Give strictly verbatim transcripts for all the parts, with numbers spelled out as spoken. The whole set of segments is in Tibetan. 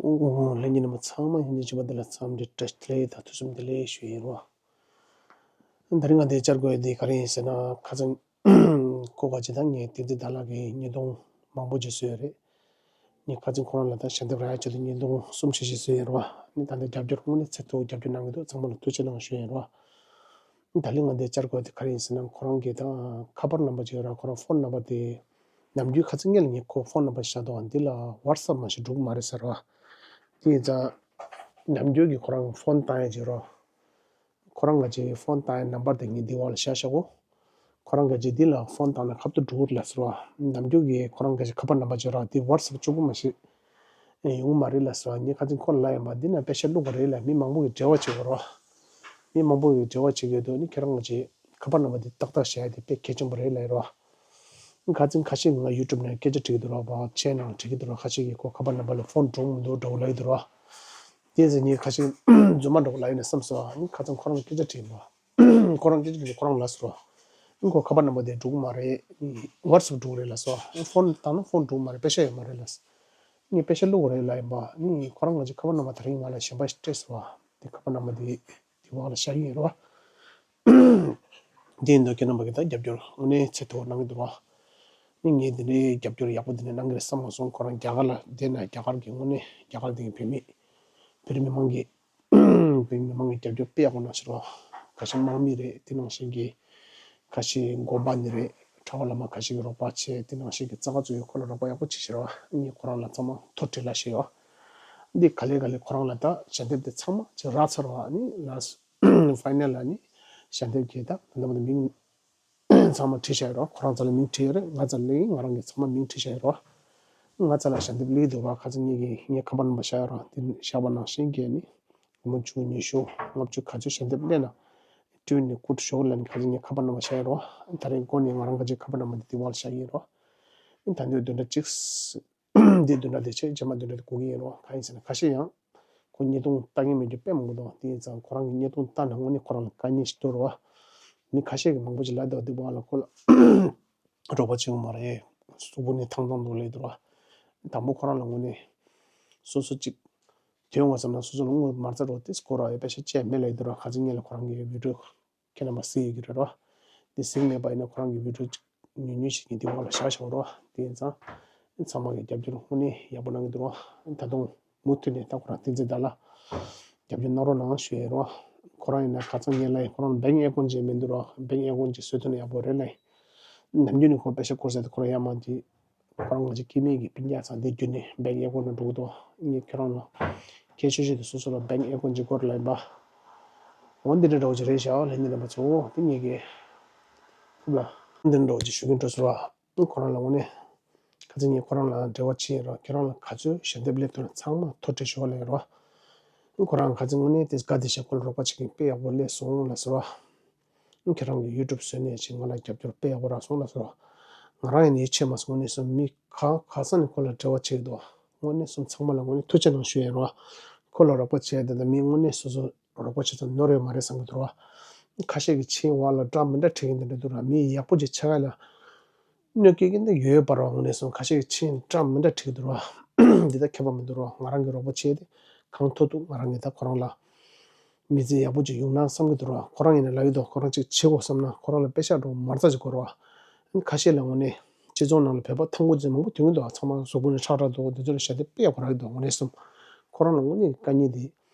ཨོ། ལྷན་རྒྱས་རྣམ་པ་ཚང་མ་ཡིན་གཅིག་མཇལ་བ་འདི་ལ་འཚམས་འདྲི་བཀྲ་ཤིས་བདེ་ལེགས་དང་ཐུགས་བསམ་བདེ་ལེགས་ཞུ་ཡིན་རོ། དེ་རིང་ང་འདིར་བཅར་དགོས་ཡ་འདི་ག་རེ་ཡིན་ཟེར་ན། ཁ་སང་ཁོ་ག་ཅིག་དང་ངས་བསྟན་འཛིན་དར་ལགས་ཀྱི་བརྙན་ཐུང་མང་པོ་ཅིག་བཟོས་ཡོད་རེད། ངས་ཁ་སང་ཁོ་རང་ལ་ད་ཞལ་འདེབས་རག་ཡ་ཆེད་དུ་བརྙན་ཐུང་གསུམ་བཞི་ཞིག་བཟོས་ཡིན་རོ། ནི་ད་ལྟ་རྒྱབ་སྐྱོར་དངོས་གནས་ཚད་མཐོ་བོ་རྒྱབ་སྐྱོར་གནང་གི་འདུག་ཚང་མ་ལ་ཐུགས་རྗེ་གནང་ཞུ་ཡིན་རོ། ད་ལན་ང་འདིར་བཅར་དགོས་དེ་ག་རེ་ཡིན་ཟེར་ན། ཁོ་རང་གི་ད་ཁ་པར་ནམ་བར་ཅིག་ཡོད་ར། ཁོ་རང་ཕོན་ནམ་བར་དེ་ནམ་རྒྱུན་ཁ་སང་ངས་ལ་ངས་ཁོ་ཕོན་ནམ་བར་བཞག་འདུག་འདི་ལ་ཝ་ཊི་སབ་མ་ཞིག་འགྲོ་གི་མ་རེད་ཟེར་བ། དེ་ཡིན་ཙང་ནམ་རྒྱུན་གྱི་ཁོ་རང་ཕོན་བཏང་ཡ་ཅིག་རོ། ཁོ་རང་ག་ཅིག་ཕོན་བཏང་ཡ་ནམ་བར་དེ་ངས་འདི་འོག་ལ་བཞག་བཞག་གོ། ཁོ་རང་ག་ཅིག་འདི་ལ་ཕོན་བཏང་ན་ཁ་ཐུག་འགྲོ་གི་རེད་ལ་ཟེར་བ། ནམ་རྒྱུན་གྱི་ཁོ་རང་ག་ཅིག་ཁ་པར་ནམ་བར་ཅིག་ཡོད་ར། དེ་ཝ་ཊི་སབ་གཅིག་པུ་མ་ཞིག་ཡོང་མ་རེད་ལ་ཟེར་བ། ངས་ཁ་སང་ཁོ་ལ་ལབ་ཡིན་པ། འདི་ན་པེ་ཤ་བླུག་གི་རེད་ལ། མི་མང་པོ་གི་འབྲེལ་བ་བྱེད་དགོས་རོ། མི་མང་པོ་གི་འབྲེལ་བ་བྱེད་དགོས་འདུག་ནི་ཁྱེད་རང་གི་ཁ་པར་ནམ་བར་འདི་ཏག་ཏག་བྱས་ཏེ་དཔེ་གལ་ཆེན་པོ་རེད་ལབ་རོ། ཁ་སང་ཁ་ཤས་ཀྱིས་ང་ཡུ་ཊུབ་ནང་སྐད་ཆ་དྲིས་ཀྱི་འདུག་རོ། བ་ཆེ་ནང་དྲིས་ཀྱི་འདུག་རོ། ཁ་ཤས་ཀྱིས་ཁོ་ཁ་པར་ནམ་བར་ལ་ཕོན་འགྲོ་མི་འདུག་འདྲ་བོ་ལབ་ཀྱི་འདུག་རོ། དེ་ཚེ་ངས་ཁ་ཤས་རྫུན་མ་འདྲ་བོ་ལབ་ཡོད་ན་བསམ་སོང་། ཁ་སང་ཁོ་རང་སྐད་ཆ་དྲིས་པ། ཁོ་རང་སྐད་ཆ་དྲིས་ཁོ་རང་ལབ་སོང་རོ། ཁོ་ཁ་པར་ནམ་བར་དེ་འགྲོ་གི་མ་རེད། ཝ་ཊི་སབ་འགྲོ་གི་རེད་ལབ་སོང་། ཕོན་བཏང་ན་ཕོན་འགྲོ་གི་མ་རེད། པེ་ཤ་ཡོད་མ་རེད་ལབ་སོང་། ངས་པེ་ཤ་བླུག་གི་རེད་ལབ་ཡིན་པ། ནི་ཁོ་རང་ག་ཅིག་ཁ་པར་ནམ་བར་དེ་རིང་ང་ལ་གཞན་པ་ཞིག་སྤྲད་སོང་བ། དེ་ཁ་པར་ནམ་བར་དེ་དེ་འོག་ལ་བཞག་གི་ཡིན་རོ། དེ་ཡིན་དུས་ཁྱེད་རྣམ་པ་གིས་ད་རྒྱབ་སྐྱོར་དངོས་གནས་ཚད་མཐོ་བོ་གནང་གི་འདུག་རོ། ནི་ངས་དེ་འདྲའི་རྒྱབ་སྐྱོར་ཡག་པོ་དེ་འདྲ་གནང་གི་རེད་བསམ་མ་སོང་། ཁོ་རང་རྒྱ་གར་ལ་བསྡད་ན་རྒྱ་གར་གྱི་དངོས་གནས་རྒྱ་གར་གྱི་བོད་མི་བོད་རིགས་མི་མང་གི་བོད་མི་མང་གི་རྒྱབ་སྐྱོར་དཔེ་ཡག་པོ་གནང་ཤག་རོ། ཁ་ཤས་དམག་མི་རེད། དེ་ནང་བཞིན་གྱི་ཁ་ཤས་དགོན་པ་ནས་རེད། གྲྭ་པ་བླ་མ་ཁ་ཤས་ཀྱིས་རོགས་པ་བྱས། དེ་ནང་བཞིན་གྱི་རྩ་ཁག་ཚོ་ཡིས་ཁོ་ལ་རོགས་པ་ཡག་པོ་བྱས་ཤག་རོ། ངས་ཁོ་རང་ལ་ཚང་མ་ཐུགས་རྗེ་ཆེ་ལབ་ཤག་ཡོ། འདི་ག་ལེ་ག་ལེ་ཁོ་རང་ལ་ད་ཞལ་འདེབས་དེ་ཚང་མ་ཅིག་རག་ཚར་བ། ནི་ལ་སི་ཊི་ཕ་ཡི་ནལ་ལ་ནི་ཞལ་འདེབས་ཀྱི་ད་ད་ལྟ་མ་གཏོགས་མིང་ཚང་མ་བྲིས་བཞག་ཡོད་རོ། ཁོ་རང་རྩ་ལ་མིང་བྲིས་ཡོད་རེད། ང་རྩ་ལ་ང་རང་གི་ཚང་མ་མིང་བྲིས་བཞག་ཡོད་རོ། ང་རྩ་ལ་ཞལ་འདེབས་སླེབས་འདུག་རོ། ཁ་སང་ངེད་ཀྱི་ངའི་ཁ་པར་ནམ་བར་བཞག་ཡོད་རོ། དེ་བཞག་པ་ནང་བཞིན་གྱི་ནི་སྒོར་མོ་བཅུ་ཉི་ཤུ་ལྔ་བཅུ་ག་ཚོད་ཞལ་འདེབས་སླེབས་ན་སྤྲོད་ནས་བསྐུར་ཤོག་ལབ་ནས་ཁ་སང་ངའི་ཁ་པར་ནམ་བར་བཞག་ཡོད་རོ། ད་རེས་འགོ་ནས་ང་རང་ག་ཅིག་ཁ་པར་ནམ་བར་དེ་དེ་འོག་ལ་བཞག་གི་ཡིན་རོ། ད་དུང་བདུན་ཕྲག་གཅིག་འདི་བདུན་ཕྲག་དེ་ཆད། རྗེས་མ་བདུན་ཕྲག་དེ་སྒུག་གི་ཡིན་རོ། གང་ཡིན་ཟེར་ན་ཁ་ཤས་ཡང་ཁོ་བརྙན་ཐུང་ལྟ་མཁན་མེད་རྒྱུ་དཔེ་མང་པོ་འདུག་དེ་ཡིན་ཙང་ཁོ་རང་གི་བརྙན་ཐུང་ལྟ་ན་དངོས་གནས་ཁོ་རང་ལ་དཀའ་ངལ་ཞིག་འདུག་རོ། མི་ཁ་ཤས་ཀྱིས་མང་པོ་ཅིག་ལབ་འདུག་འདི་བ་ལ་ཁོ་ལ་རོགས་པ་བྱེད་དགོས་མ་རེད། གཟུགས་པོ་ནི་ཐང་ཐང་འདུག་ལབ་འདུག་རོ། དང་པོ་ཁོ་རང་ལ་དངོས་གནས་སོ་སོ་ཅིག་དོན་དངོས་བསམ་ན་སོ་སོ་ལ་དངུལ་མ་རྩ་རོགས་དེ་སྐོར་ར་ཡོད་པ་ཞིག་བྱས་མེད་ལབ་འདུག་རོ། ཁ་སང་ངས་ལ་ཁོ་རང་གི་བི་ཌིའོ་ཁྱེད་རྣམ་པ་གཟིགས་ཡོད་ཀྱི་རེད་རོ། འདི་གཟིགས་མེད་པ་ཡིན་ན་ཁོ་རང་གི་བི་ཌིའོ་ཅིག་ཉུང་ཉུང་ཞིག་གི་འདི་འོག་ལ་བཞག་བཞག་རོ། དེ་ཡིན་ཙང་ཚང་མ་གི་རྒྱབ་སྐྱོར་དངོས་གནས་ཡག་པོ་གནང་གི་འདུག་རོ། ད་དུང་མུ་མཐུད་ནས་ད་ཁོ་རང་བསྟན་འཛིན་དར་ལགས་རྒྱབ་སྐྱོར་གནང་རོགས་གནང་ཞུ་ཡས་རོ། ཁོ་རང་ཡིན་ན་ཁ་སང་ངས་ལ་ཁོ་རང་བེང་ཨེ་ཀོན་ཅིག་མི་འདུག་རོ། བེང་ཨེ་ཀོན་ཅིག་བཟོ་ཐུབ་ན་ཡག་པོ་རེད་ལ། ནམ་རྒྱུན་ནས་ཁོ་པེ་ཤ་བསྐུར་ས་དེ་ཁོ་རང་ཡར་མར་འདི། ཁོ་རང་ང་ཚོའི་སྐྱེ་དམན་གྱི་སྤུན་ཀྱག་ཚང་འདི་བརྒྱུད་ནས་བེང་ཨེ་ཀོན་ནང་འགྲོ་གི་འདུག་ངས་ཁྱེད་རང་ལ་སྐད་ཆ་བཤད་དུས་སོ་སོ་ལ་བེང་ཨེ་ཀོན་གྱི་སྐོར་ལ་ཡིན་པ། འོ་འདི་འདྲ་འདྲ་བོ་ཅིག་རེད་ཤག་ལྷན་རྒྱས་རྣམ་པ་ཚོ། འདི་ངེད་ཀྱི་ཁོ་ལ་འདི་འདྲ་འདྲ་བོ་ཅིག་ཞུ་གི་འགྲོ་ཟེར་བ། ཁོ་རང་ལ་དངོས་གནས་ཁ་སང་ངས་ཁོ་རང་ལ་འབྲེལ་བ་བྱས་ཡིན་རོ། ཁྱེད་རང་ལ་ག་ཚོད་ཞལ་འདེབས་སླེབས་ཐུབ་ན་ཚང་མ་ཐུགས་རྗེ་ཆེ་ལབ་ཡིན་རོ། ཁོ་རང་ཁ་སང་དངོས་གནས་དེ་དགའ་བདེ་ཤག་ཁོ་ལ་རོགས་པ་བྱེད་མཁན་དཔེ་ཡག་པོ་སླེབས་སོང་ལབ་ཟེར་བ། ཁྱེད་རང་གི་ཡུ་ཊུབ་བཟོས་ནས་ཅིག་ང་ལ་རྒྱབ་སྐྱོར་དཔེ་ཡག་པོ་རག་སོང་ལབ་ཟེར་བ། ང་རང་ཡིན་ན་ཡིད་ཆེས་མ་སོང་། དངོས་གནས་སུ་མི་ག་ག་ས་ནས་ཁོ་ལ་འབྲེལ་བ་བྱེད་ཀྱི་འདུག་དངོས་གནས་སུ་ཚང་མ་ལ་དངོས་གནས་ཐུགས་རྗེ་གནང་ཞུ་ཡིན་རོ། ཁོ་ལ་རོགས་པ་བྱས་དེ་འདྲ་མི་དངོས་གནས་སོ་སོ་རོགས་པ་བྱེད་ཚུལ་ནོར་ཡོད་མ་རེད་བསམ་གྱི་འདུག་རོ། ཁ་ཤས་ཀྱིས་ཕྱིའི་བར་ལ་འདྲ་མི་འདྲ་བྲིས་མཁན་དེ་འདྲ་འདུག་ར། མི་ཡག་པོ་ཅིག་ཆགས་ཡ་ལ་གནོད་སྐྱེལ་མཁན་དེ་ཡོད་པ་རེད། དངོས་གནས་སོ་ཁ་ཤས་ཀྱིས་ཕྱིའི་འདྲ་མི་འདྲ་བྲིས་ཀྱི་འདུག་ར། འདི་ད་ཁྱད་པར་མི་འདུག་རོ། ང་རང་གིས་རོགས་པ་བྱས་ཏེ་གང་ཐུབ་ཐུབ་ང་རང་གིས་ད་ཁོ་རང་ལ་མི་ཚེ་ཡག་པོ་ཅིག་ཡོང་ན་བསམ་གྱི་འདུག་ར། ཁོ་རང་ཡིན་ན་ལབ་ཀྱི་འདུག་ཁོ་རང་ཅིག་བྱེད་དགོས་བསམ་ན་ཁོ་རང་ལ་པེ་ཤ་འགྲོ་མ་རྩ་ཅིག་དགོས་རེད་བ། ཁ་ཤས་ལ་དངོས་གནས་སྤྱི་ཚོགས་ནང་ལ་བོད་པ་ཐང་པོ་ཅིག་མང་པོ་ཐོན་གྱི་འདུག་ཚང་མ་གཟུགས་པོ་ནི་ཁྲག་ཁྲག་འདུག་འདི་ཚོ་ལ་ཞལ་འདེབས་དཔེ་ཡག་པོ་རག་གི་འདུག་དངོས་གནས་སོ། ཁོ་རང་ལ་དངོས་གནས་དཀའ་ངལ་འདི་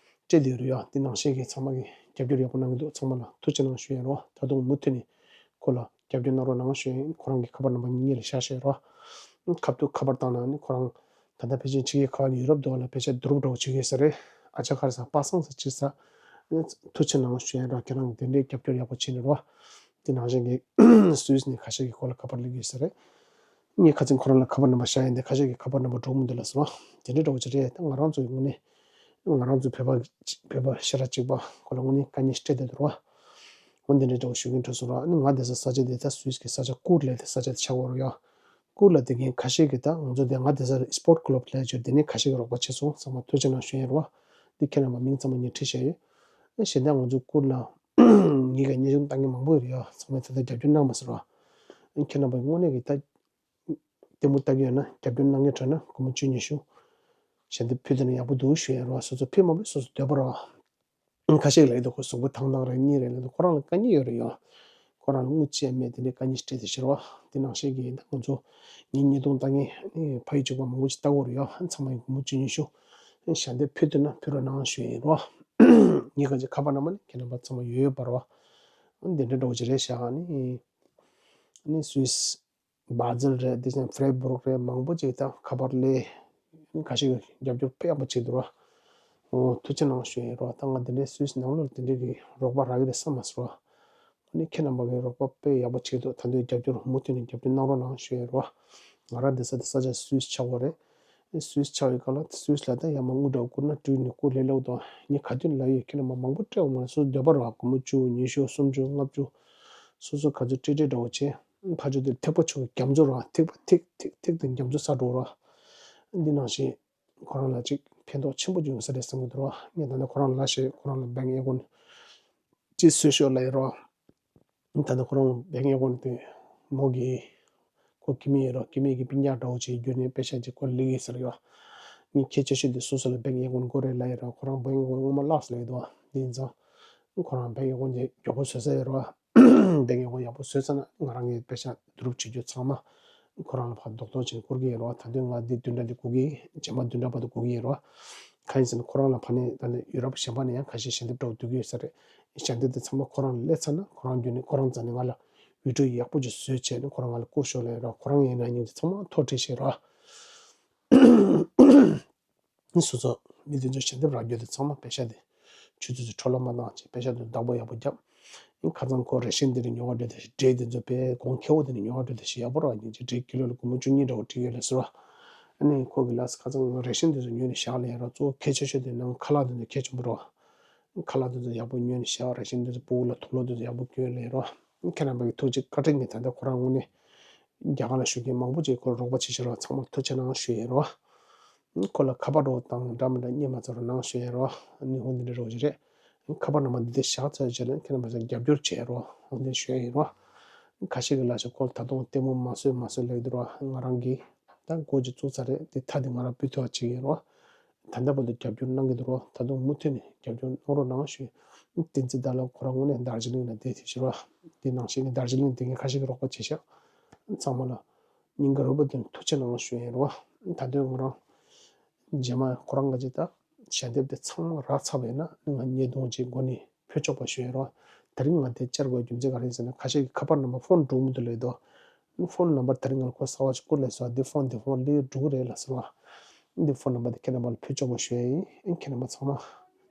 སྤྲད་བསྡད་ཡོད་རེད་ཡ། འདི་ནང་བཞིན་གྱི་ཚང་མ་གིས་རྒྱབ་སྐྱོར་ཡག་པོ་གནང་གི་འདུག་ཚང་མ་ལ་ཐུགས་རྗེ་གནང་ཞུ་ཡ་རེད་བ། ད་དུང་མུ་མཐུད་ནས་ཁོ་ལ་རྒྱབ་སྐྱོར་གནང་རོགས་གནང་ཞུ་ཡ་ཡིན། ཁོ་རང་གི་ཁ་པར་ནམ་བར་ངེད་གཉིས་ལ་བཞག་བཞག་རོགས། ཁ་ཐུག་ཁ་པར་བཏང་ན་ནི་ཁོ་རང་ད་ལྟ་ཕལ་ཆེར་ཕྱི་རྒྱལ་ཁག་ནས་ཡུ་རོབ་འདྲ་བོ་ལ་ཕལ་ཆེར་བསྡུ་རུབ་འདྲ་བོ་བྱེད་ཀྱི་ཡོད་ས་རེད། ཨ་ཅག་ག་རེ་ཟ་པ་སངས་ས་ཅིག་ཟ། ཐུགས་རྗེ་གནང་ཞུ་ཡ་ར། ཁྱེད་རང་གིས་དེ་འདྲའི་རྒྱབ་སྐྱོར་ཡག་པོ་བྱས་ནས་རོགས། དེ་ནང་བཞིན་གྱི་སུད་སི་ནས་ཁ་ཤས་ཀྱིས་ཁོ་ལ་ཁ་པར་སླེབས་ཀྱི་ཡོད་ས་རེད། ངས་ཁ་སང་ཁོ་རང་ལ་ཁ་པར་ནམ་བར་བཞག་ཡིན་ཏེ་ཁ་ཤས་ཀྱིས་ཁ་པར་ནམ་བར་འགྲོ་གི་མི་འདུག་ལབ་སོང་། དེ་འདྲའི་འདྲ་བོ་ཅིག་རེད། ད་ང་རང་ཚོ་ཡི་དངོས་གནས་ང་རང་ཚོ་བོད་པ་བོད་པ་ཤ་ཁྲག་གཅིག་པ་ཁོ་ལ་དངོས་གནས་དཀའ་ངལ་ཞིག་སྤྲད་བསྡད་འདུག་ར། འོ་འདི་འདྲའི་འདྲ་བོ་ཞུ་གི་འགྲོ་སོང་ར། ཨ་ནི་ང་བསྡད་ས་ས་ཆ་དེ་ད་སུད་སི་གི་ས་ཆ་ཀུར་ལེ་དེ་ས་ཆ་དེ་ཆགས་ཡོད་རེད་ཡ། ཀུར་ལ་དེ་གིན་ཁ་ཤས་ཀྱིས་ད་ང་ཚོ་དེ་ང་བསྡད་ས་སི་པོར་ཊི་ཀླབ་ལབ་ཡ་ཅིག་ཡོད། དེ་ནས་ཁ་ཤས་ཀྱིས་རོགས་པ་བྱས་སོང་། ཚང་མ་ཐུགས་རྗེ་གནང་ཞུ་ཡ་རེད་བ། འདི་ཁྱེད་རྣམ་པ་མིང་ཚང་མ་ངས་བྲིས་བཞག་ཡོད། ཨེ་གཞན་དག་ང་ཚོ་ཀུར་ལ་ངེད་ཀྱི་བརྙན་ཐུང་ལྟ་མཁན་མང་པོ་ཡོད་རེད་ཡ། ཚང་མས་ད་ལྟ་རྒྱབ་སྐྱོར་གནང་མ་ཟེར་བ། ཨེ་ཁྱེད་རྣམ་པ་དངོས་གནས་ཀྱི་ད་ལྟད་མོ་ལྟ་གི་ཡོད་ན་རྒྱབ་སྐྱོར་གནང་མཁན་དྲན་ན་སྒོར་མོ་བཅུ་ཉི་ཤུ་ ཞལ་འདེབས་ཕུལ་དེ་ནི་ཡག་པོ་འདུག་ཞུ་ཡ་རོ། སོ་སོ་ཕུལ་མ་ཕུལ་སོ་སོ་འདོད་པ་རོ། ཁ་ཤས་ལ་ཡོད་དོ་ཁོ་གཟུགས་པོ་ཐང་ཐང་རེད་གཉིས་རེད་ལ་ཁོ་རང་ལ་དཀའ་ངལ་ཡོད་རེད་ཡོ། ཁོ་རང་ལ་དངུལ་ཅན་མེད་དེ་འདྲའི་དཀའ་ངལ་ཞིག་འཕྲད་དེ་ཤི་རོ། དེ་ནང་བཞིན་གྱི་ད་ང་ཚོ་ཉིན་ཉིས་སྟོང་ལྟ་ངན་ཕ་ཡུལ་གཅིག་པ་མང་པོ་ཅིག་ལྟ་གོ་རེད་ཡོ། ཚང་མ་ཡིན་གོ་མོ་ཅི་ཉི་ཤུ་ཞལ་འདེབས་ཕུལ་དུ་ན་ཕུལ་རོགས་གནང་ཞུ་ཡིན་རོ། ངས་ག་ཅིག་ཁ་པར་ནང་མ་ནི་ཁྱེད་རྣམ་པ་ཚང་མ་ཡོད་ཡོད་པར་བ། འདི་འདྲ་འགྲོ་གི་རེད་ཤག་ནི་ནི་སུད་སི། བ་ཛལ་རེད། དེ་བཞིན་ཧྥ་རེ་སྦུར་རེད། མང་པོ་ཅིག་ད་ཁ་པར་སླེབས། ཁ་ཤས་ཀྱིས་རྒྱབ་སྐྱོར་དཔེ་ཡག་པོ་བྱེད་འདུག་རོ། ཨོ་ཐུགས་རྗེ་གནང་ཞུ་ཡིན་རོ། ད་ང་འདི་འདྲའི་སུད་སི་ནང་ལོགས་འདི་འདྲའི་གི་རོགས་པ་རག་གི་རེད་བསམ་མ་སོང་རོ། ཨ་ནི་ཁྱེད་རྣམ་པ་གི་རོགས་པ་དཔེ་ཡག་པོ་བྱེད་འདུག་ད་དུང་རྒྱབ་སྐྱོར་མུ་མཐུད་ནས་རྒྱབ་སྐྱོར་གནང་རོགས་གནང་ཞུ་ཡིན་རོ། ང་རང་འདི་ས་དེ་ས་ཆ་སུད་སི་ཆགས་པ་རེད། སུད་སི་ཆགས་པའི་སྐབས་ལ་སུད་སི་ལ་ད་ཡར་མར་དངུལ་འདྲ་བོ་བསྐུར་ན་སྤྲོད་ནས་བསྐུར་ལས་སླ་པོ་འདུག་ངས་ག་དུས་ལབ་ཡོད། ཁྱེད་རྣམ་པ་མང་པོ་སྤྲད་འོང་མ་རེད། སོ་སོ་འདོད་པ་རོ། སྒོར་མོ་བཅུ་ཉི་ཤུ་སུམ་ཅུ་ལྔ་བཅུ། སོ་སོ་ག་ཚོད་སྤྲད་སྤྲད་འདྲ་བོ་བྱས། ཕར་ཕྱོགས་དེར་ཐེག་པ་ཆུ་གི་རྒྱ་མཚོ་རང་ཐེག་པ་ཐིག་ཐིག་ཐིག་དེ་རྒྱ་མཚོ་ས་འགྲོ་ར། འདི་ནང་བཞིན་ཁོ་རང་ལ་ཅིག་ཕན་ཐོགས་ཆེན་པོ་ཅིག་ཡོང་ས་རེད་བསམ་གྱི་འདུག་ར། ངས་ད་ནི་ཁོ་རང་ལ་ཞེས་ཁོ་རང་ལ་བེང་ཨེ་ཀོན་ཅིག་བཟོས་ཤོག་ལབ་ཡོད་ར། ད་ནི་ཁོ་རང་བེང་ཨེ་ཀོན་དེ་མོ་གི་ཁོ་ཁྱིམ་མི་ཡོད་ར། ཁྱིམ་མི་གི་སྤུན་ཀྱག་འདྲ་བོ་ཅིག་བརྒྱུད་ནས་པེ་ཤ་ཅིག་ཁོ་ལི་གི་ཟེར་ཡོད། ངས་ཁྱེད་ཆ་ཤོས་དེ་སོ་སོ་ལ་བེང་ཨེ་ཀོན་དགོས་རེད་ལབ་ཡོད་ར། ཁོ་རང་བེང་ཨེ་ཀོན་སྔོན་མ་བརླགས་སོང་ལབ་ཡོད་དོ། དེ་ཡིན་ཙང་ཁོ་རང་བེང་ཨེ་ཀོན་དེ་མགྱོགས་པོ་བཟོས་ས་ཡོད་ར། བེང་ཨེ་ཀོན་ཡག་པོ་བཟོས་ཚར་ན་ང་རང་གི་པེ་ཤ་བསྡུ་རུབ་བྱེད་རྒྱུ་ཚང་མ་ཁོ་རང་ལ་ཕར་རྡོག་རྡོག་བྱས་ནས་བསྐུར་གྱི་ཡིན་ར། ད་དུང་ང་འདི་བདུན་ཕྲག་འདི་སྒུག་གི་ཡིན། རྗེས་མ་བདུན་ཕྲག་བར་དུ་སྒུག་གི་ཡིན་ར། གང་ཡིན་ཟེར་ན་ཁོ་རང་ལ་ཕར་ནས་ད་ནི་ཡུ་རོབ་གཞན་པ་ནས་ཡང་ཁ་ཤས་ཞལ་འདེབས་འདྲ་བོ་བསྡུ་གི་ཡོད་ས་རེད། ཞལ་འདེབས་དེ་ཚང་མ་ཁོ་རང་ལ་སླེབས་ཚར་ན་ཁོ་རང་བརྒྱུད་ནས་ཁོ་རང་རྩ་ནས་ང་ལ་བི་ཌིའོ་ཡག་པོ་ཅིག་བཟོས་བྱས་ནས་ཁོ་རང་ང་ལ་བསྐུར་ཤོག་ལབ་ཡོད་ར། ཁོ་རང་ཡིན་ན་སྙིང་རྗེ་ཚང་མ་ཐུགས་རྗེ་ཆེ་ར། སོ་སོ་མི་དེ་ཚོ་ཞལ་འདེབས་རག་རྒྱུ་དེ་ཚང་མ་པེ་ཤ་དེ་ཆུ་ཚོད་ཚོད་འཕྲོ་བརླག་མ་བཏང་བྱས་པེ་ཤ་དེ་བདག་པོ་ཡག་པོ་བརྒྱབ། ཁ་སང་ཁོ་རེ་ཤན་དེ་ནས་ཉོ་བ་འགྲོ་དེ་འབྲས་དེ་ཚོ་པའི་གོང་ཁེ་པོ་དེ་ནས་ཉོ་བ་འགྲོ་དེ་ཞིག་ཡག་པོ་རག་ཉིན་གཅིག་འབྲས་ཀི་ལོ་ལ་སྒོར་མོ་བཅུ་གཉིས་འདྲ་བོ་སྤྲད་ཡོད་ལ་ཟེར་བ། ཨ་ནི་ཁོ་གི་ལགས་ཁ་སང་རེ་ཤན་དེ་ཚོ་ཉོས་ནས་བཞག་ལ་ཡོད་ར། གཙོ་བོ་གལ་ཆེ་ཤོས་དེ་ནང་ཁ་ལག་དེ་ཚོ་གལ་ཆེན་པོ་རེད་བ། ཁ་ལག་དེ་ཚོ་ཡག་པོ་ཉོས་ནས་བཞག་རེ་ཤན་དེ་ཚོ་སྤུ་གུ་ལ་དུག་ལོག་དེ་ཚོ་ཡག་པོ་གྱོན་ལ་ཡོད་ར། ཁྱེད་རྣམ་པ་གི་ཐུགས་རྗེ་བཀའ་དྲིན་གྱིས་ད་ལྟ་ཁོ་རང་དངོས་གནས་རྒྱ་གར་ལ་བཞུགས་མཁན་མང་པོ་ཅིག་ཁོར་རོགས་པ་བྱེད་ཤེས་རོགས། ཚང་མར་ཐུགས་རྗེ་གནང་ཞུ་ཡས་རོགས། ཁོ་ལ་ཁ་པར་རོགས་དང་འདྲ་མི་འདྲ་རྙེད་མ་ཚར་རོགས་གནང་ཞུ་ཡས་རོགས། ནི་ཧོ་འདི་འདྲ་རོགས་ཅིག་རེད། ཁ་པར་ནང་མ་འདི་དེ་བཞག་ཚར་རྗེས་ལ་ཁྱེད་རྣམ་པ་ཚོ་རྒྱབ་སྐྱོར་བྱེད་རོགས། ཧོ་འདི་ཞུ་ཡས་རོགས། ཁ་ཤས་ཀྱི་ལ་ཞིག་ཁོ་ད་དུང་ལྟད་མོ་མ་བཟོས་མ་བཟོས་ལབ་འདུག་རོགས། ང་རང་གིས་ད་འགོ་ཅིག་བཙུགས་ཚར་རེད། དེ་ཐ་དེ་ང་རང་སྤུས་མཐོ་བ་བྱེད་ཀྱི་ཡིན་རོགས། ད་ལྟ་བར་དུ་རྒྱབ་སྐྱོར་གནང་གི་འདུག་རོགས། ད་དུང་མུ་མཐུད་ནས་རྒྱབ་སྐྱོར་གནང་རོགས་གནང་ཞུ། བསྟན་འཛིན་ཟླ་ལགས་ཁོ་རང་དངོས་གནས་དར་ཇི་ལིང་ལ་བསྡད་དེ་ཕྱིར་རོགས། དེ་ནང་བཞིན་གྱི་དར་ཇི་ལིང་དེ་ངས་ཁ་ཤས་ཀྱི་རོགས་པ་བྱེད་ཤག་ཚང་མ་ལ་སྙིང་གི་རུས་པ་དེ་ནས་ཐུགས་རྗེ་གནང་ཞུ་ཡིན་རོགས། ད་དུང་ང་རང་རྗེས་མ་ཁོ་རང་ག་ཅིག་ད་ཞལ་འདེབས་དེ་ཚང་མ་རག་ཚར་བ་ཡིན་ན་ང་ཉིས་སྟོང་གཅིག་འགོ་ནས་ཕུལ་ཆོག་པ་ཞུ་ཡིན་རོགས། དེ་རིང་ང་དེ་བཅར་དགོས་རྒྱུ་མཚན་ག་རེ་ཡིན་ཟེར་ན་ཁ་ཤས་ཀྱི་ཁ་པར་ནང་མ་ཕོན་འགྲོ་མི་འདུག་ལབ་འདུག་ཕོན་ནམ་བར་དེ་རིང་ང་ལ་ཁོ་གསར་པ་ཞིག་བསྐུར་ལབ་སོང་། འདི་ཕོན་འདི་ཕོན་ལས་འགྲོ་གི་རེད་ལབ་སོང་བ། འདི་ཕོན་ནམ་བར་འདི་ཁྱེད་རྣམ་པ་ལ་ཕུལ་ཆོག་པ་ཞུ་ཡ་ཡིན། ཨེ་ཁྱེད་རྣམ་པ་ཚང་མ་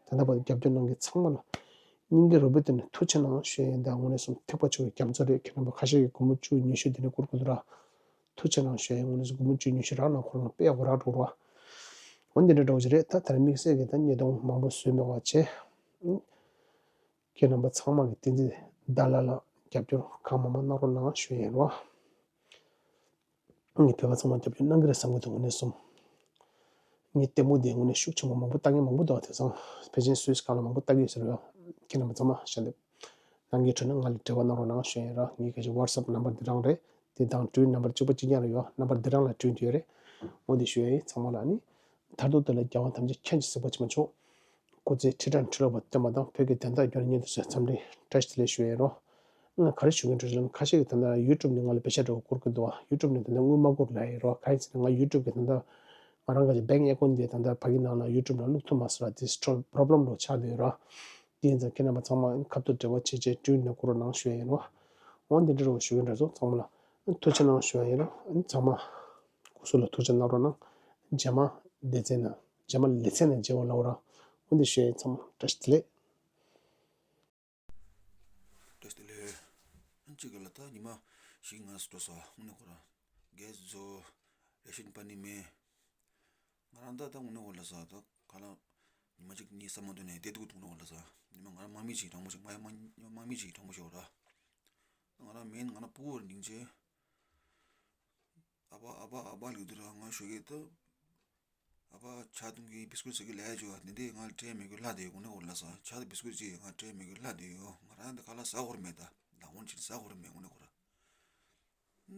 ད་ལྟ་བར་རྒྱབ་སྐྱོར་གནང་མཁན་ཚང་མ་ལ་སྙིང་གི་རུས་པའི་གཏིང་ནས་ཐུགས་རྗེ་གནང་ཞུ་ཡ་ཡིན། ད་དངོས་གནས་སོང་ཐེག་པ་ཆེ་བའི་རྒྱ་མཚོ་རེད། ཁྱེད་རྣམ་པ་ཁ་ཤས་ཀྱིས་སྒོར་མོ་བཅུ་ཉི་ཤུ་འདི་ནས་བསྐུར་གི་འདུག་ར། ཐུགས་རྗེ་གནང་ཞུ་ཡ་ཡིན། དངོས་གནས་སྒོར་མོ་བཅུ་ཉི་ཤུ་རག་ན་ཁོ་རང་དཔེ་ཡག་པོ་རག་འགྲོ་ར། འོ་འདི་འདྲ་འདྲ་བོ་ཞིག་རེད། ད་ད་རེས་དམིགས་བསལ་གྱི་ད་ཉིས་སྟོང་མང་པོ་བཟོས་མེད་པ་བྱས། ཁྱེད་རྣམ་པ་ཚང་མ་གིས་བསྟན་འཛིན་ཟླ་ལགས་ལ་རྒྱབ་སྐྱོར་གང་མང་མང་གནང་རོགས་གནང་ཞུ་ཡ་ཡིན་རོགས། ངས་བོད་པ་ཚང་མ་རྒྱབ་སྐྱོར་གནང་གི་རེད་བསམ་གྱི་འདུག་དངོས་གནས་སོང་། ངས་ལྟད་མོ་འདི་དངོས་གནས་ཤུགས་ཆེན་པོ་མང་པོ་ལྟ་མཁན་མང་པོ་འདུག་དེང་སང་ཕལ་ཆེར་སུད་སི་ཁག་ལ་མང་པོ་ལྟ་གི་ཡོད་ཟེར་བ། ཁྱེད་རྣམ་པ་ཚང་མ་ཞལ་འདེབས་གནང་གི་འཕྲོ་ན་ང་ལ་འབྲེལ་བ་གནང་རོགས་གནང་ཞུ་ཡ་ཡིན་ར། ངའི་ག་ཅིག་ཝ་ཊི་སེབ་ནམ་བར་འདི་རང་རེད། དེ་དང་ཊུ་ཝིཊ་ནམ་བར་གཅིག་པ་གཅིག་རྐྱང་རེད་ཡོད། ནམ་བར་འདི་རང་ལ་ཊུ་ཝིཊ་ཡོད་རེད། འོ་འདི་ཞུ་ཡ་ཡིན་ཚང་མ་ལ་ནི། མཐར་ཐུག་དེ་ལ་རྒྱལ་དབང་ཐམས་ཅད་མཁྱེན་ཅིང་གཟིགས་པ་ཇི་མ་ཆོག་སྐུ་ཚེ་ཁྲི་ཕྲག་ཁྲི་ལོ་བར་བརྟན་པ་དང་བོད་ཀྱི་བདེན་མཐའ་རྒྱུན་སྙིང་དུ་གསོས། འཚམས་འདྲི་བཀྲ་ཤིས་བདེ་ལེགས་ཞུ་ཡས་རོ། ང་ག་རེ་ཞུ་གིན་འགྲོ་ཞིག་ལ་ཁ་ཤས་ཀྱིས་ད་ལྟ་ཡུ་ཊུབ་ནས་ང་ལ་པེ་ཤ་འདྲ་བོ་བསྐུར་གི་འདུག་ཡུ་ཊུབ་ནས་ད་ལྟ་དངུལ་མ་བསྐུར་ལབ་ཡས་རོ། གང་ཡིན་ཟེར་ན་ང་ཡུ་ཊུབ་གི་ད་ལྟ་ང་རང་ག་ཅིག་བེང་ཨེ་ཀོན་དེ་ད་ལྟ་ཕ་གི་ནང་ལ་ཡུ་ཊུབ་ནང་བླུག་ཐུབ་མ་སོང་ལ་དེ་སི་ཊོར་པོ་རོབ་ལེམ་འདྲ་བོ་ཆགས་བསྡད་ཡོད་རོ། དེ་ཡིན་ཙང་ཁྱེད་རྣམ་པ་ཚང་མ་ཁ་ཐུག་འབྲེལ་བ་བྱེད་བྱེད་ཊུ་ཝིཊ་ནང་བསྐུར་རོགས་གནང་ཞུ་ཡས་ཡིན་རོ། འོ་འདི་འདྲ་བོ་ཞུ་གིན་འདྲ་སོང་། ཚང་མ་ལ་ཐུགས་རྗེ་གནང་ཞུ་ཡས་ཡིན་རོ། ཚང་མ་སྐུ་གཟུགས་ལ་ཐུགས་རྗེ་གནང་རོགས་གནང་། རྗེས་མ་སྡེ་ཚན་ནང་རྗེས་མ་ལེ་ཚན་ནང་མཇལ་བ་ལབ་རོགས། འོ་འདི་ཞུ་ཡས་ཡིན། ཚང་མ་བཀྲ་ཤིས་བདེ་ལེགས། བཀྲ་ཤིས་བདེ་ལེགས། གཅིག་གི་ལ་ད་ཉི་མ་བཞི་ལྔ་འགྲོ་སོང་། དངོས་གནས་ཁོ་རང་གེ་སི་བཟོ། རེ་ཤན་པ་ནི་མེད། ང་རང་ད་ད་དངོས་གནས་ཁོ་ལ་ས་ད་ག་ལ་ཉི་མ་གཅིག་གཉིས་ས་མ་འདོན་ནས་བསྡད་འདུག་དངོས་གནས་ཁོ་ལ་ས། ཉི་མ་ང་རང་དམག་མི་གཅིག་དྲང་པོ་ཞིག་ང་ཡང་དམག་དམག་མི་གཅིག་དྲང་པོ་ཞིག་ར། ང་རང་མེད་ང་རང་སྤུ་གུ་ར་སྙིང་རྗེ། ཨ་ཕ་ཨ་ཕ་ཨ་ཕ་ལུས་དུ་ར་ང་ཞོགས་ཀས་ད། ཨ་ཕ་ཇ་འཐུང་གི་བིས་ཀུཊ་ཟ་གི་ལས་ཅོ་འདི་འདྲས་ང་སྤྲད་མེད་གི་ལྷ་དེ་དངོས་གནས་ཁོ་ལ་ས། ཇ་དང་བིས་ཀུཊ་ཅིག་ང་སྤྲད་མེད་གི་ལྷ་དེ་ཡོད། ང་རང་འདི་ག་ལ་ཟ་དགོས་ར་མེད། ད་ལག་འོང་ཅིག་ཟ་དགོས་ར་མེད་དངོས་གནས་ཁོ་ར།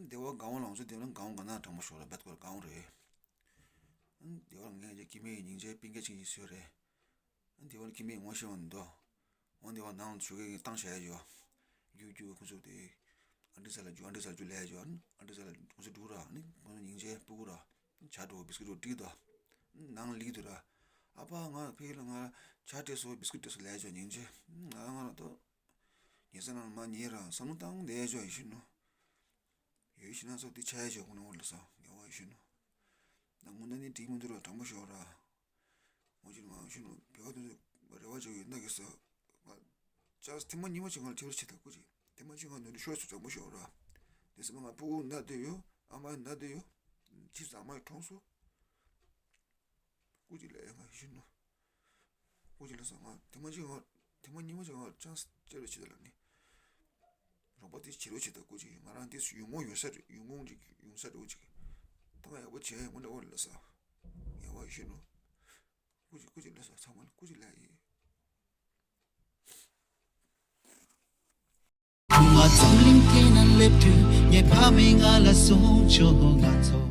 སྡེ་བ་སྒང་བ་ལ་ང་ཚོ་སྡེ་བ་ལ་སྒང་བ་ག་ན་དྲང་པོ་ཤོར་ར་བེད་ཁོ་ར་སྒང་བ་རེད། ཨ་ནི་དེ་བར་ངས་ཀྱི་སྐྱེ་དམན་གྱི་སྙིང་རྗེ་སྤུན་ཀྱག་ཅིག་ཡིན་ཟེར་རེད། ཨ་ནི་དེ་བར་སྐྱེ་དམན་ངོ་ཤེས་པ་འདུག་འོ་དེ་བར་ནང་ལ་ཆུ་གེ་བཏང་བྱས་ཡོད། རྒྱུག་རྒྱུག་ཁོ་ཚོ་དེ་ཨ་འདྲ་ས་ལ་རྒྱུག་ཨ་འདྲ་ས་ལ་རྒྱུག་ལས་ཡོད། ཨ་འདྲ་ས་ལ་ཁོ་ཚོ་འགྲོ་ར། ཨ་ནི་ཁོ་ཚོ་སྙིང་རྗེ་སྤུ་གུ་ར། ཇ་འདྲ་བོ་བིས་ཀིཊ་འདྲ་བོ་སྤྲད་དོ། ནང་ལ་སླེབས་དུས་ར། ཨ་ཕ་ང་ཕ་གི་ལ་ང་ཇ་སྤྲད་སོང་། བིས་ཀིཊ་སྤྲད་སོང་ལས་ཡོད་སྙིང་རྗེ། ང་ང་ར་ཏོ། ཉལ་ས་ནང་ལ་མ་ཉལ་ར་བསམ་བློ་བཏང་བསྡད་ཡོད་ཡིན་ཤི་ནོ། ཡོད་ཤི་ན་སོ་དེ་ཆ་ཡ་ཆོག་ཁོ་ན་འོ་ལ་ས་ངལ་བ་ཡོད་ཤི་ནོ། ད་དངོས་གནས་ནི་འགྲིག་མི་འདུག་ར། དྲང་པོ་ཤོད་ར། འོ་ཅི་ང་ཤི་ནོ་བེ་བ་དེ་ཚོ་རེ་བ་ཅིག་ཡོད་ན་གི་ས། ང་ཅག་ཐེངས་མ་གཉིས་མ་ཅིག་ང་ལ་ཁྱེར་བ་བྱེད་ད་སྐུ་ཅིག་ཐེངས་མ་གཅིག་ང་ནོར་འཁྲུལ་ཤོར་སོང་། དྲང་པོ་ཤོད་ར། དེ་སེམས་ང་སྤུ་གུ་ན་བསྡད་ཡོད། ཨ་མ་ཡི་ན་བསྡད་ཡོད། ཁྱིམ་ས་ཨ་མ་ཡི་གྲོངས་སོང་། སྐུ་མཁྱེན་ལགས་ང་ཡིད་ཆེས་ནོ། སྐུ་མཁྱེན་ལགས་ང་ཐེངས་མ་གཅིག་ང་ཐེངས་མ་གཉིས་མ་གཅིག་ང་ཅང་སྐྱེ་རོགས་བྱེད་ད་ལ་ནི། རོགས་པ་དེ་བྱེད་རོགས་བྱེད་ད་སྐུ་མཁྱེན། ང་རང་དེ་ཡོང་མོ་ཡོང་ས་རེད། ཡོང་ཁུངས་ཅིག་ཡོང་ས་རེད་ཅིག་ད་ང་ཡག་པོ་བྱས་ཡོང་ངོ་ལ་འོ་ལ་ས། ངལ་བ་ཡིད་ཆེས་ནོ། སྐུ་མཁྱེན་སྐུ་མཁྱེན་ལགས་ས་ཚང་མ་ལ་སྐུ་མཁྱེན་ལགས་ཡིན། ཁུ་མ་འཛམ་གླིང་སྟེང་ན་སླེབས་དུས་ངའི་ཕ་མས་ང་ལ་གསུངས་བྱུང་། ང་ཚོ་